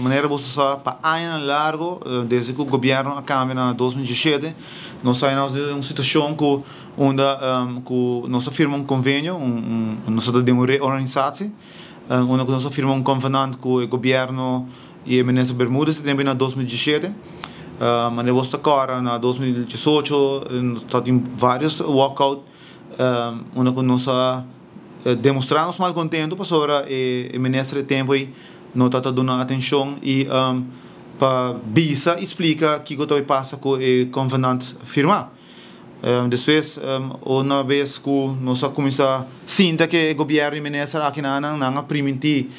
Manera boso sa, pa añanan largo, desde cu gobierno a cambia na 2017, nos ta den un situacion cu unda cu nos a firma un convenio, nos ta den un reorganisatie, unda cu nos a firma un convenant cu e gobierno y e minister Bermudez tambe na 2017. Manera boso ta corda, na 2018 tabatin varios walkout, unda cu nos a demostra nos malcontento pasobra e minister e tempo ey no tabata duna atencion y pa bisa y splica kico ta pasa cu e convenant firma. Despues, una bes cu nos a cuminsa sinta cu e gobierno y minister aki nan a priminti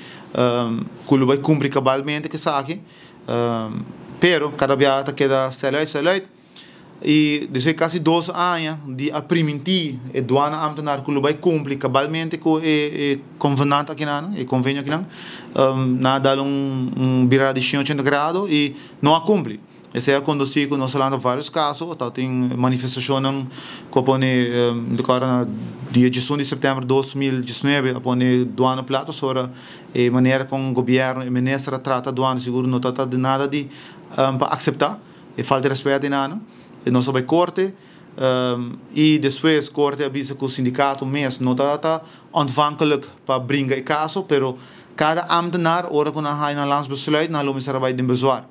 cu lo bay cumpli cabalmente cu esaki, pero cada biaha ta keda stel uit, stel uit. Y despues casi 2 aña di a priminti e douane ambtenaar cu lo bay cumpli cabalmente cu e convenant aki nan, e convenio aki nan, nan a dal un bira di 180 grado y no a cumpli. Esey a conduci cu nos a lanta varios caso, tin manifestacion cu a pone di na dia 11 di september di 2019 a pone douane plat sobre e manera con gobierno y minister a trata douane, sigur no ta di nada di pa acepta, e falta di respet y nada. Y nos a bay corte y despues corte a bisa cu sindicato mes no ta ontvankelijk pa bringa e caso, pero cada ambtenaar, ora cu nan haya nan landsbesluit, nan lo mester bay den bezwaar.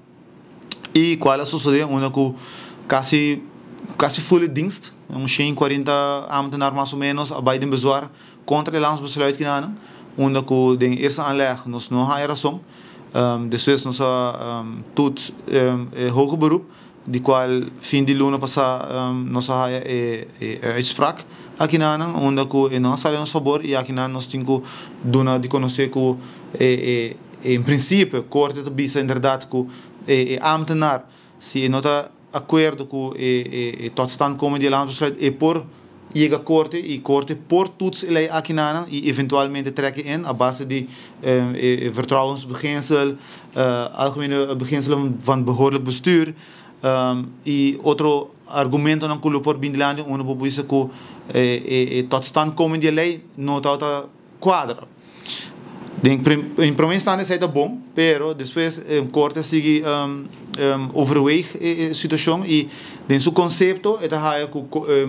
Y cual a sucede, unda cu casi casi volle dienst, un 140 ambtenaar mas o menos, a bay den bezwaar contra e landsbesluit cu nan, unda cu den eerste aanleg nos no haya rason. Despues nos a toets hoger beroep, di cual fin di luna pasa nos a haya e uitspraak aki nan, unda cu no a sali na nos fabor, y aki nan nos tin cu duna di conoce cu in principe corte ta bisa inderdaad cu e ambtenaar, si no ta acuerdo cu e totstandkoming di landsbesluit, e por yega corte y corte por toets e ley aki nan y eventualmente trekken in a base di vertrouwensbeginsel, algemene beginselen van behoorlijk bestuur y otro argumentonan cu por bin dilanti unda por bisa cu e totstandkoming di ley no ta cuadra. In prome instante esey ta bon, pero despues corte a sigui overweeg e situacion y den su concepto e ta haya cu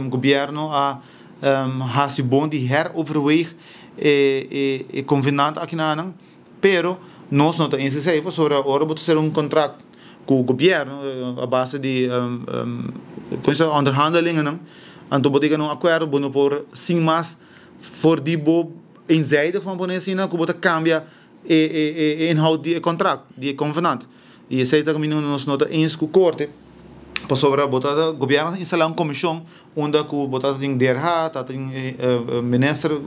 gobierno a hasi bon di heroverweeg e convenant aki nan, pero nos no ta eens esey, pasobra ora bo ta un contract cu gobierno a base di con onderhandelingen, anto bo tin un acuerdo, bo no por sin mas for di bo eenzijdig van pone asina cu bo ta cambia e inhoud di contract, di convenant. Y esey ta caminda nos no ta eens cu corte, pasobra bo ta gobierno a instala un comision unda cu bo ta tin DRH, ta tin minister,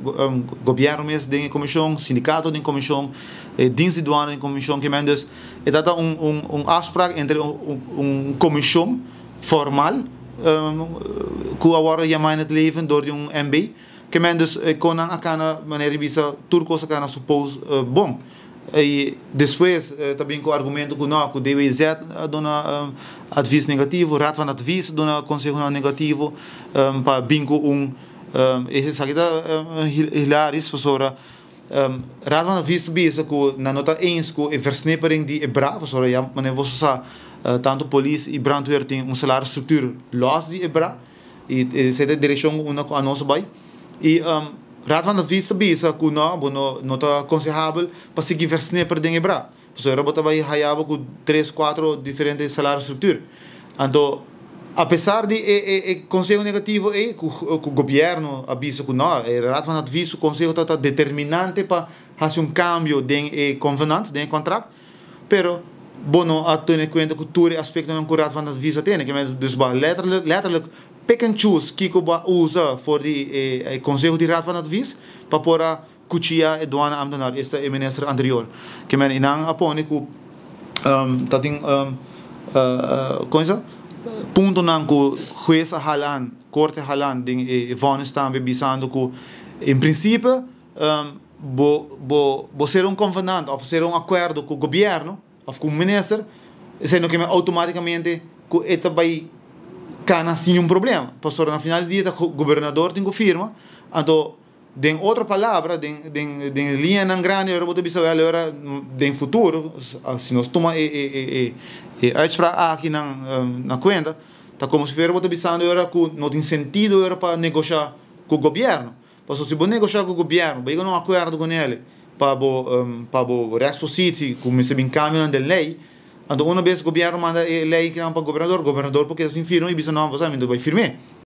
gobierno mes den comision, sindicato den comision, dienst di douane den comision, kiermen dus e ta un afspraak entre un comision formal cu a wordo yama in het leven door di un MB. Kiermen dus con a cana, manera bisa, tur cos a cana suppose bon. Y despues tambe cu argumento cu no, cu DWZ duna advies negativo, Raad van Advies duna conseho negativo pa bin cu esaki ta hilarisch, pasobra Raad van Advies bisa cu nan no ta eens cu e versnippering di e bra, pasobra ya manera boso sa, tanto polis y brandweer tin un salarisstructuur los di e bra y esey ta e direccion unda cu anos bay. Y Raad van Advies bisa cu no, bo no ta aconsehabel pa sigui versnipper den e bra. Pasobra bo ta bay haya bo cu tres, cuatro diferente salarisstructuur. Anto, apesar di e conseho negativo ey, cu gobierno a bisa cu no, e Raad van Advies su conseho ta determinante pa haci un cambio den e convenant, den e contract, pero bo no a tene cuenta cu tur e aspectonan cu Raad van Advies a tene. Dus bo letterlijk, letterlijk pick and choose kico bo a usa for di e conseho di Raad van Advies pa por a cuchilla e douane ambtenaar, esta e minister anterior. Kiermen nan a pone cu ta tin con esey? Puntonan cu hues a hala aan, corte hala aan den e vonnis tambe, bisando cu in principe bo cera un convenant of cera un acuerdo cu gobierno of cu minister, esey no kiermen automaticamente cu e ta bay cana sin un problema. Pasobra na final di dia ta gobernador tin cu firma, anto Den otro palabra, den liñanan grandi, ora bo ta bisa wel ora den futuro, si nos tuma e uitspraak aki na kuenta, ta komo si fuera bo ta bisando ora ku no tin sentido ora pa negoshá ku gobièrnu. Pasobra si bo negoshá ku gobièrnu, bo yega na un akuerdo ku nel pa bo rechtspositie, ku mester bin kambionan den lei, anto una bes gobièrnu manda e lei kinan pa gobernador, gobernador por keda sin firma i bisa: "No, bo sa, mi no ta bai firm'é."